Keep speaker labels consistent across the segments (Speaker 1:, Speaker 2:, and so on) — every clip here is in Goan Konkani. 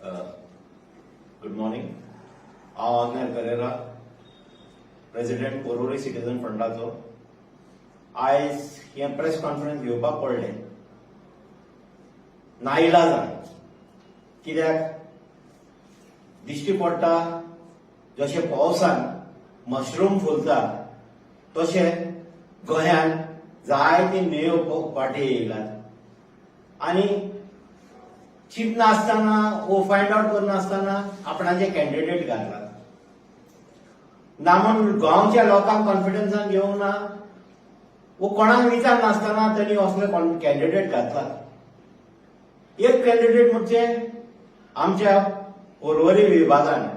Speaker 1: Good morning. हांव आग्नेल पेरेरा, प्रेसिडेंट, पोरोरी सिटीजन फंडाचो. आयज हें प्रेस कॉन्फरन्स घेवपाक पडलें नाईलाजान, कित्याक दिश्टी पडटा, जशें पावसान मशरूम फुलता तशें गोंयांत जायती न्हंयो पाटी येयल्यात आनी चिंतनासतना वो फायंड आउट करनासतना आपणाचे कॅन्डिडेट घातलात ना म्हूण गांवच्या लोकांक कॉन्फिडन्सान घेवंक ना वो कोणाक विचार नासतना तेणी असले कॅन्डिडेट घातलात. एक कॅन्डिडेट म्हणजे आमच्या पोरवरी विभागान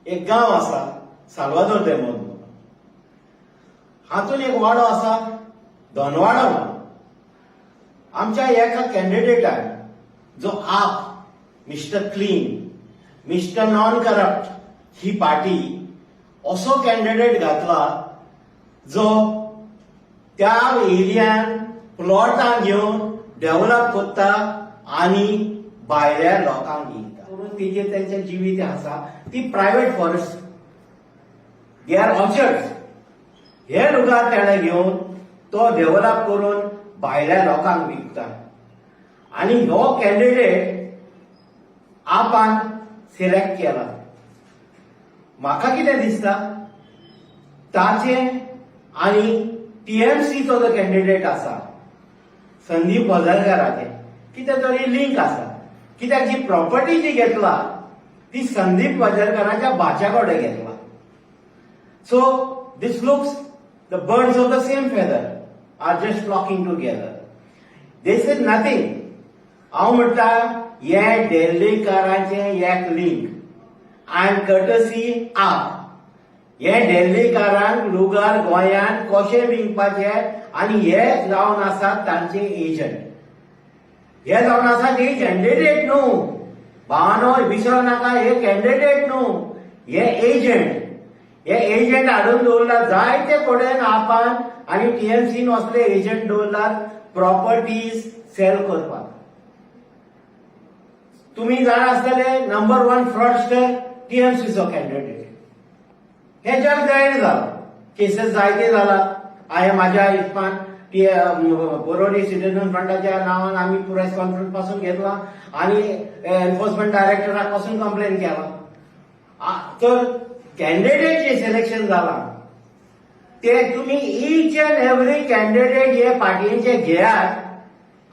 Speaker 1: एक गांव आसा, साल्वादोर दे मोंत म्हणून. हातून एक वाडो आसा, धनवाडो म्हणून. आमच्या एका कॅन्डिडेटान, जो आप mister clean, mister non corrupt ही पार्टी, असो कॅन्डिडेट घातला जो त्या एरियान प्लॉटां घेवन डेव्हलप करता आनी भायल्या लोकांक दिता. म्हणून तेजेर तेंचें जिवीत आसा. ती private forest, they are orchards. हे लुगार तेणे घेवन तो डेव्हलप करून भायल्या लोकांक विकता आनी हो कॅन्डिडेट आपान सिलेक्ट केला. म्हाका कितें दिसता, ताचे आनी टीएमसीचो जो कॅन्डिडेट आसा, संदीप वझरकराचे कितें तरी लिंक आसा, कित्याक जी प्रॉपर्टी जी घेतला ती संदीप वझरकराच्या भाच्या कडेन घेतला. So this looks, the birds of the same feather are just flocking together. This is nothing. हांव म्हणटा, हे दिल्लीकारांचे एक लिंक आनी कर्टसी आप. हे दिल्लीकारांक लुगार गोंयांत कशें विकपाचे आनी हे जावन आसात तांचे एजंट. हे जावन आसात हे कॅन्डिडेट न्हू. भावानो, विसरो नाका, हे कॅन्डिडेट न्हू, हे एजंट. हे एजंट हाडून दवरला जायते कडेन आपान आनी टीएमसीन असले एजंट दवरलात प्रॉपर्टीज सेल करपाक. तुम्ही जाणा आसतले, नंबर वन फ्रॉडस्टर टीएमसीचो कॅन्डिडेट. हे जग जाहीर जालां, केसेस जायते जालात. हांवें म्हाज्या हिसपान टी पोरोरी सिटीजन फ्रंटाच्या नांवान आमी प्रेस कॉन्फरन्स पासून घेतला आनी एन्फोर्समेंट डायरेक्टराक पासून कंप्लेन केला. तर कॅन्डिडेटचे सिलेक्शन जाला ते तुम्ही इच अँड एव्हरी कॅन्डिडेट हे पार्टीचे घेयात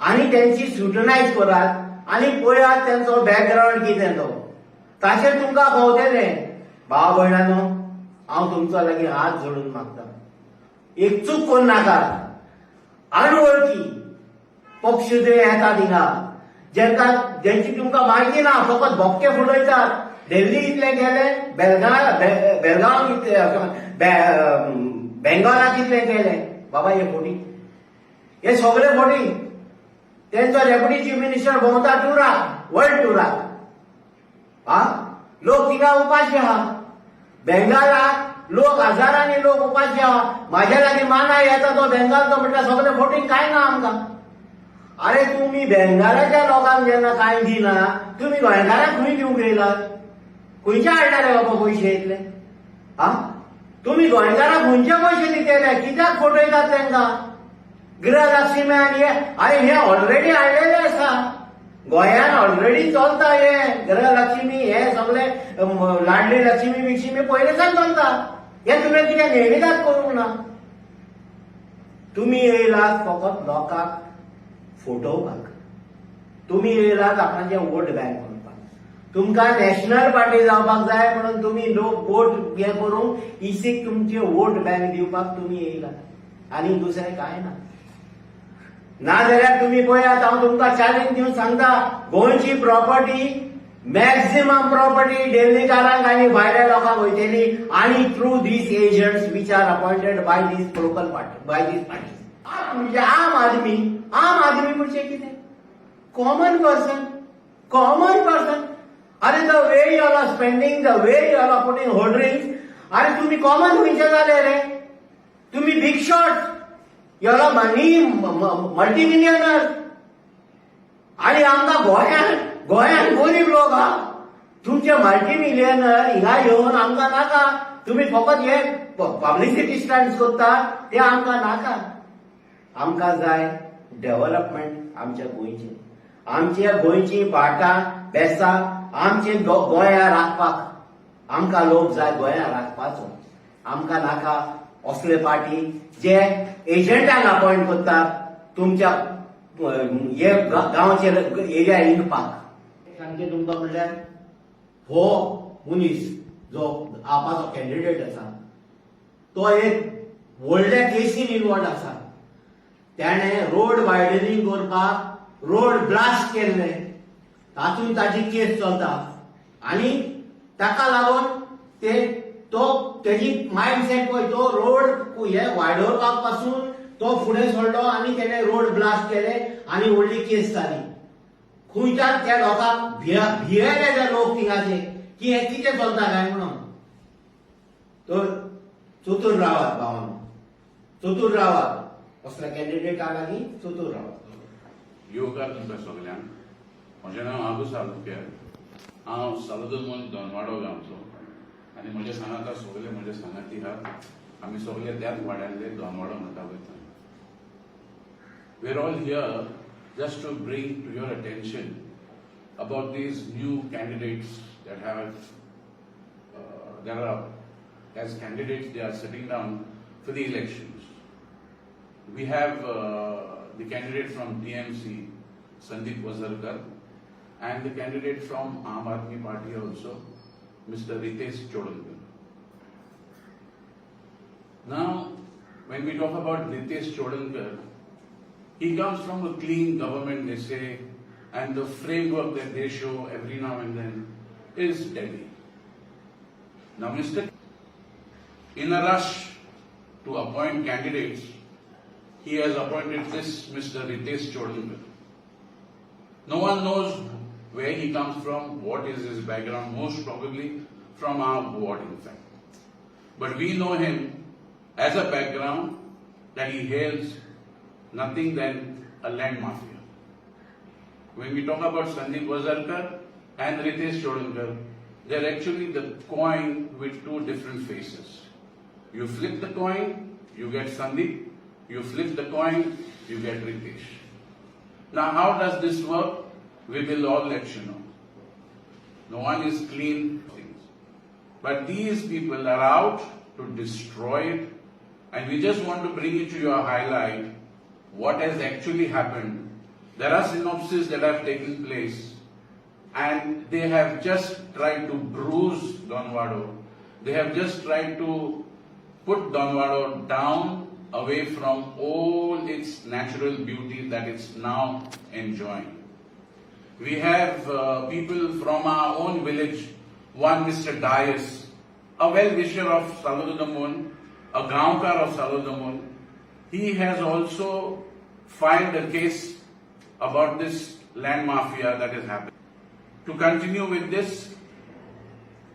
Speaker 1: आनी तेंची स्क्रुटनायज करात आनी पळयात तेंचो बॅकग्रावंड कितें तो. ताचेर तुमकां कळटलें. भाव भयणानो, हांव तुमचो लागीं हात जोडून मागता, एक चूक करूं नाकात. अनवळखी पक्ष जे येता थिंगा, जेंका जेंची तुमकां म्हायती ना, फकत भोपके फुलयतात, दिल्ली इतले गेले, बेलगांव बेलगांव इतले, बेंगॉलाक इतले गेले. बाबा, हे फोटी, हे सगळे फोटी. तेंचो डेप्युटी चीफ मिनिस्टर भोंवता टुराक, वर्ल्ड टुराक. हा, लोक थिंगा उपाशी आहा. बेंगालाक लोक, हजारांनी लोक उपाशी आहा. म्हाज्या लागीं मानाय येता तो बेंगालचो, म्हटल्यार सगळे फोटींग, कांय ना आमकां. अरे, तुम्ही बेंगालाच्या लोकांक जेन्ना कांय दिना, तुम्ही गोंयकारांक खंय दिवंक येयलात? खंयचे हाडटा रे बाबा पयशे इतले? हा, तुम्ही गोंयकारांक खंयचे पयशे दितले? कित्याक फटयतात तांकां? गृहलक्ष्मी आनी हे. अरे, हे ऑलरेडी हाडलेले आसा गोंयान, ऑलरेडी चलता हे गृहलक्ष्मी. हे सगळे लाडली लक्ष्मी बिक्ष्मी पयलेसान चलता. हे तुमी कितें नेमिदाद करूंक ना. तुमी येयलात फकत लोकांक फटोवपाक. तुमी येयलात आपणाचे वोट बँक करपाक. तुमकां नॅशनल पार्टी जावपाक जाय म्हणून तुमी लोक वोट हे करूंक इसीक तुमचे वोट बँक दिवपाक तुमी येयलात आनी दुसरें कांय ना. नाजाल्यार तुमी पळयात, हांव तुमकां चॅलेंज दिवन सांगता, गोंयची प्रॉपर्टी, मॅक्झिमम प्रॉपर्टी दिल्लीकारांक आनी भायल्या लोकांक वयतली आनी through these agents which are appointed by these local party, by these parties. म्हणजे आम आदमी, आम आदमी म्हणजे कितें? Common person, common person. अरे, the way you are spending, the way you are putting hoardings, अरे, तुम्ही कॉमन खंयचे जाले रे? तुम्ही big shot, you are money multi millionaire आणि आमकां गोंयांत, गोंयांत गरीब लोक हा. तुमचे मल्टी मिलियनर हिंगा येवन आमकां नाका. तुमी फकत हे पब्लिसिटी स्टंट्स करता ते आमकां नाका. आमकां जाय डेव्हलपमेंट आमच्या गोंयचें, आमच्या गोंयची भाटां बेसां, आमचे गोंया राखपाक आमकां लोक जाय, गोंया राखपाचो. आमकां नाका असले पार्टी जे एजंटांक अपॉयंट करतात तुमच्या हे गांवचे एरिया इंकपाक. सांगचें तुमकां म्हणल्यार हो मनीस जो आपाचो कॅन्डिडेट आसा तो एक व्हडल्या केसीन इनवॉल्व आसा. त्याणे रोड वायडनिंग करपाक रोड ब्लास्ट केल्ले, तातूंत ताची केस चलता आनी ताका लागून ते तो तेजी मायंड सेट पळय, तो रोड हे वाडोवपाक पासून तो फुडें सरलो आनी तेणे रोड ब्लास्ट केले आनी व्हडली केस जाली. खंयच्यान त्या लोकांक भियेले ते लोक थिंगाचे की हें कितें चलता काय म्हणून. तर चतूर रावात भावांनो, चतूर रावात. असल्या कॅन्डिडेटा लागीं चतूर रावात.
Speaker 2: येवकार तुमकां सगल्यांक. म्हजें नांव आगूस आलुक्यार. हांव सालदोर दोनवाडो गांवचो आनी म्हज्या सांगाता सगळे म्हजे सांगाती आहात. आमी सगळे त्याच वाड्यांतले, दोनवाडो म्हणटा पळय थंय. We are all here just to bring to your attention about these new candidates that are as candidates, they are sitting down for the elections. We have the candidate from TMC, Sandeep Wazarkar, and the candidate from Aam Aadmi Party also, Mr. Ritesh Chodankar. Now, when we talk about Ritesh Chodankar, he comes from a clean government, they say, and the framework that they show every now and then is Delhi. Now, Mr. In a rush to appoint candidates, he has appointed this Mr. Ritesh Chodankar. No one knows where he comes from, what is his background, most probably from our ward, in fact. But we know him as a background that he hails nothing than a land mafia. When we talk about Sandeep Wazarkar and Ritesh Chodankar, they're actually the coin with two different faces. You flip the coin, you get Sandeep. You flip the coin, you get Ritesh. Now, how does this work? We will all let you know. No one is clean things. But these people are out to destroy it, and we just want to bring it to your highlight what has actually happened. There are synopses that have taken place, and they have just tried to bruise Donwado. They have just tried to put Donwado down, away from all its natural beauty that it's now enjoying. We have people from our own village, one Mr. Dias, a well-wisher of Salvador Damun, a Gaonkar of Salvador Damun. He has also filed a case about this land mafia that has happened. To continue with this,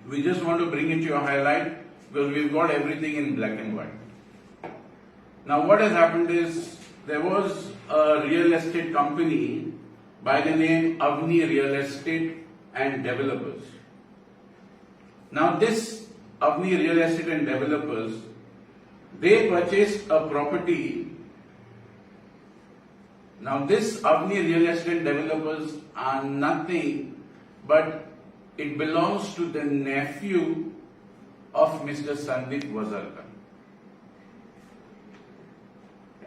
Speaker 2: we just want to bring it to your highlight because we've got everything in black and white. Now, what has happened is there was a real estate company by the name Avni Real Estate and Developers. Now, this Avni Real Estate and Developers, they purchased a property. Now, this Avni Real Estate Developers are nothing but it belongs to the nephew of Mr. Sandeep Wazarkar.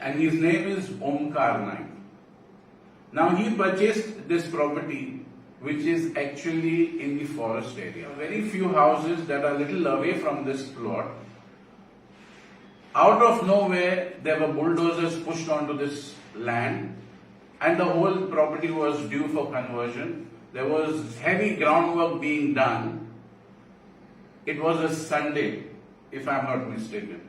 Speaker 2: And his name is Omkar Naik. Now he purchased this property, which is actually in the forest area. Very few houses that are little away from this plot. Out of nowhere, there were bulldozers pushed onto this land, and the whole property was due for conversion. There was heavy groundwork being done. It was a Sunday, if I'm not mistaken.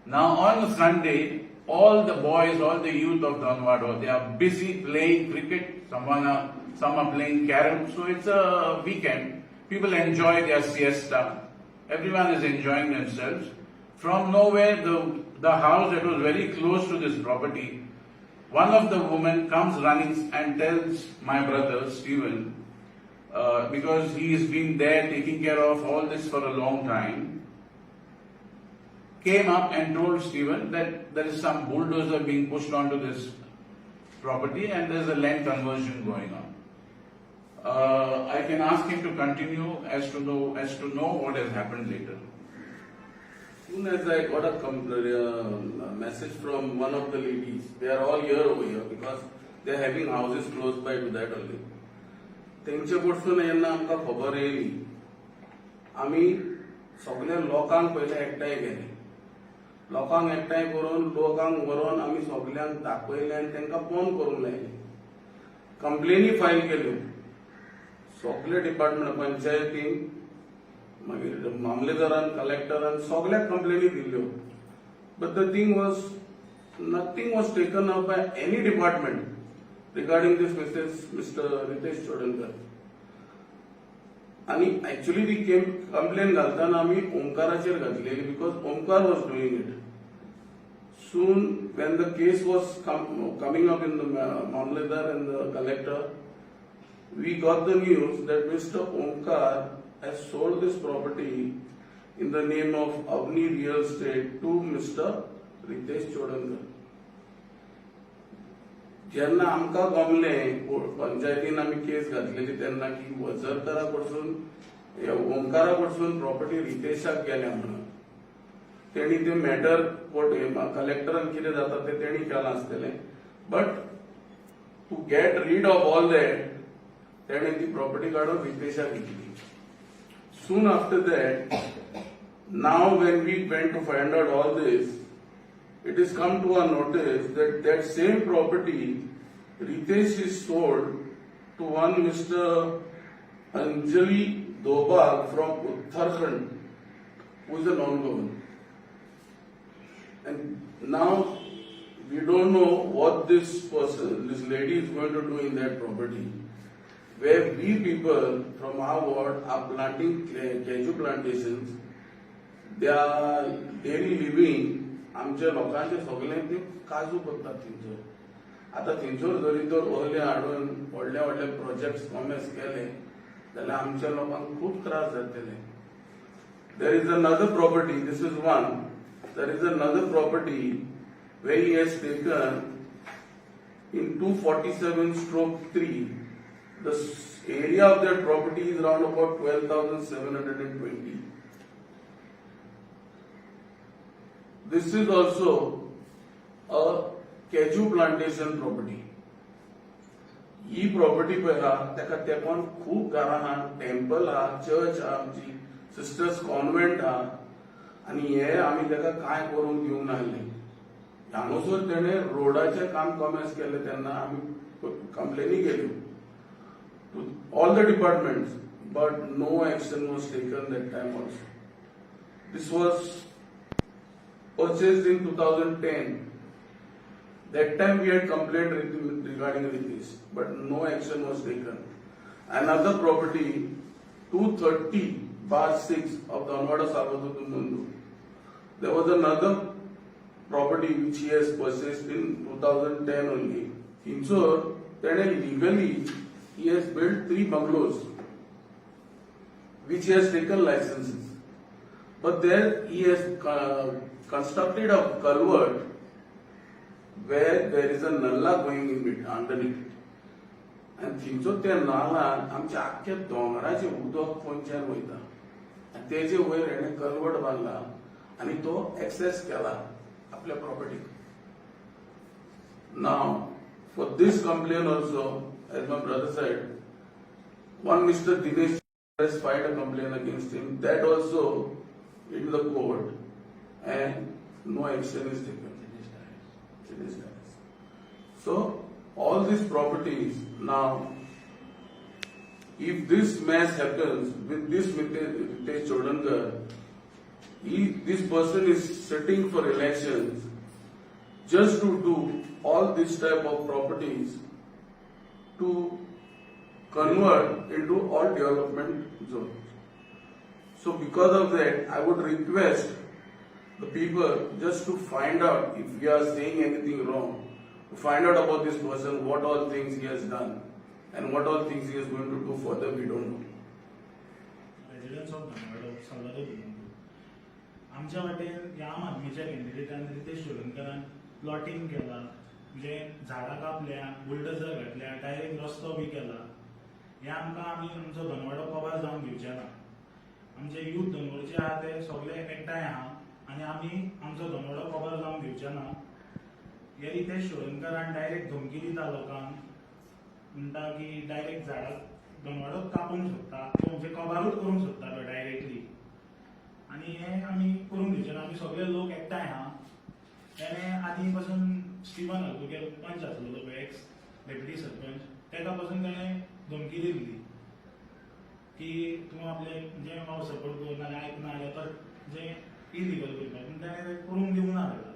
Speaker 2: Now on Sunday, all the boys, all the youth of Donwado, they are busy playing cricket. Some are playing carom. So it's a weekend. People enjoy their siesta. Everyone is enjoying themselves. From nowhere, the house that was very close to this property, one of the women comes running and tells my brother Stephen, because he has been there taking care of all this for a long time, came up and told Stephen that there is some bulldozer being pushed onto this property and there's a land conversion going on. I can ask him to continue as to know what has happened later.
Speaker 3: Soon as I got a message from one of the ladies, they are all here over here because they are having houses close by to that only. तेंचे कडसून जेन्ना आमकां खबर येयली, आमी सगल्या लोकांक पयले एकठांय केले. लोकांक एकठांय करून, लोकांक व्हरोन आमी सगल्यांक दाखयले आनी तांकां फोन करूंक लायले. कंप्लेनी फायल केल्यो सगले डिपार्टमेंट, पंचायतीन, मागीर मामलेदारान, कलेक्टरान, सगल्याक कंप्लेनी दिल्ल्यो. But the thing was, nothing was taken up by any department regarding this Mr. Ritesh Chodankar. आणि ऍक्च्युली ती केम कंप्लेन घालताना आमी ओंकाराचेर घातलेली because Omkar was doing it. Soon when the case was coming up in the Mamledar and the collector, we got the news that Mr. Omkar has sold this property in the name of Avni Real Estate to Mr. Ritesh Chodankar. जेन्ना आमकां गमलें, पंचायतीन आमी केस घातलेली तेन्ना की वझरकरा कडसून, ओंकारा कडसून प्रॉपर्टी रितेशाक गेल्या म्हणून, तेणी ते मॅटर कोर्ट कलेक्टरान कितें जाता ते तेणी केलां आसतलें, but to get rid of all that तेणे ती प्रॉपर्टी काडून रितेशाक विकली. Soon after that, now when we went to find out all this, it is come to our notice that that same property Ritesh is sold to one Mr. Anjali Dobal from Uttarakhand, who is a non-Goan. And now we don't know what this person, this lady is going to do in that property, where we people from our ward are planting cashew plantations, they are daily living. आमच्या लोकांचे सगळे ते काजू करतात थंयसर. आतां थंयसर जरी तर ओले हाडून व्हडले व्हडले प्रोजेक्ट कॉमेस केले जाल्यार आमच्या लोकांक खूब त्रास जातले. There is another property, this is one. There is another property where he has taken in 247/3. The area of that property is round about 12,720. This is also a cashew plantation property. He property पळय आहा, ताका तेंकोन खूब घरां आहा, टेम्पल आहा, चर्च आहा, आमची सिस्टर्स कॉन्व्हेंट आहा आनी हे आमी ताका कांय करूंक दिवंक नासले. हांगासर तेणे रोडाचें काम कॉमेस केलें तेन्ना आमी कंप्लेनी केल्यो to all the departments, but no action was taken that time also. This was purchased in 2010. That time we had complained regarding Ritesh, but no action was taken. Another property, 230/6 of the Anwada Salvador do Mundo. There was another property which he has purchased in 2010 only. थंयसर तेणे legally he has built three bungalows which he has taken licenses. But there he has constructed a culvert where there is a nalla going in it, underneath it. आनी थंयचो त्या नालान आमच्या आख्ख्या दोंगराचें उदक पोंच्यान वयता आनी तेजे वयर हेणें कलवट बांदला आनी तो एक्सेस केला आपल्या प्रॉपर्टीक. Now, for this complaint also, as my brother said, one Mr. Dinesh has filed a complaint against him. That also in the court, and no action is taken. Dinesh Dias. So, all these properties now, if this mess happens with this Ritesh Chodankar, this person is sitting for elections just to do all this type of properties to convert into all development zones. So because of that, I would request the people just to find out if we are saying anything wrong, to find out about this person, what all things he has done, and what all things he is going to do further, we don't know.
Speaker 4: Residents of Dhanwado, Salvador Domingo. आमच्या वाटेन ह्या आम आदमीच्या कॅन्डिडेटान रितेश चोडणकरान प्लॉटींग केला, म्हणजे झाडां कापल्या, बुलडझर घातल्या, डायरेक्ट रस्तो बी केला. हे आमकां आमी आमचो धनवाडो कबार जावन दिवचे ना. आमचे यूथ धनवडचे आहा ते सगळे एकठांय आहा आनी आमी आमचो धनवाडो कबार जावन दिवचे ना. हे रितेश चोडणकरान डायरेक्ट धमकी दिता लोकांक, म्हणटा की डायरेक्ट झाडां धनवाडो कापूंक सोदता, म्हणजे कबारूच करूंक सोदता तो डायरेक्टली. आनी हे आमी करूंक दिवचे ना. आमी सगळे लोक एकठांय आहा. तेणे आदी पासून स्टिवन अल्बुकेर पंच आसलेलो पळय, एक्स डेप्युटी सरपंच, तेका पासून तेणे धमकी दिल्ली की तूं आपले म्हणजे हांव सपोर्ट कर नाजाल्यार आयकना जाल्यार तर म्हणजे इलिगल करपाक. पूण तेणे तें करूंक दिवंक ना तेका.